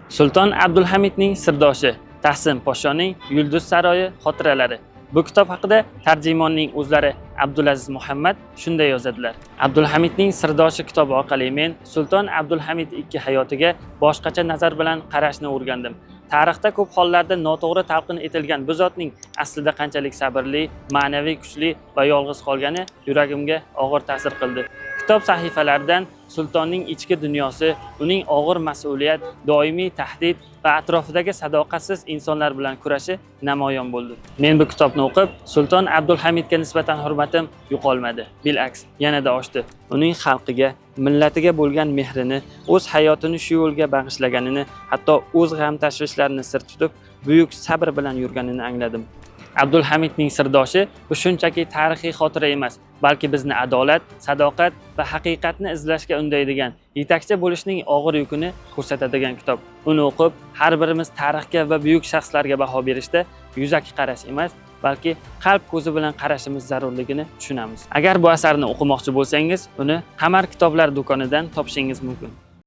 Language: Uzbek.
Sulton Abdulhamidning sirdoshi Tahsin Poshoning Yulduz saroyi xotiralari. Bu kitob haqida tarjimonning o'zlari Abdulaziz Muhammad shunday yozadilar: Abdulhamidning sirdoshi kitobi orqali men Sulton Abdulhamid II hayotiga boshqacha nazar bilan qarashni o'rgandim. Tarixda ko'p hollarda noto'g'ri talqin etilgan bu zotning aslida qanchalik sabrli, ma'naviy kuchli va yolg'iz qolgani yuragimga og'ir ta'sir qildi. Kitob sahifalaridan sultonning ichki dunyosi, uning og'ir mas'uliyat, doimiy tahdid va atrofidagi sadoqatsiz insonlar bilan kurashi namoyon bo'ldi. Men bu kitobni o'qib, Sulton Abdulhamidga nisbatan hurmatim yo'qolmadi. Bilaks, yanada oshdi. Uning xalqiga, millatiga bo'lgan mehrini, o'z hayotini shu yo'lga bag'ishlaganini, hatto o'z g'am tashvishlarini sir tutib, buyuk sabr bilan yurganini angladim. Abdulhamidning sirdoshi bu shunchaki tarixiy xotira emas, balki bizni adolat, sadoqat va haqiqatni izlashga undaydigan, yetakchi bo'lishning og'ir yukini ko'rsatadigan kitob. Uni o'qib, har birimiz tarixga va buyuk shaxslarga baho berishda yuzaki qarash emas, balki qalb ko'zi bilan qarashimiz zarurligini tushunamiz. Agar bu asarni o'qimoqchi bo'lsangiz, uni Qamar kitoblar do'konidan topishingiz mumkin.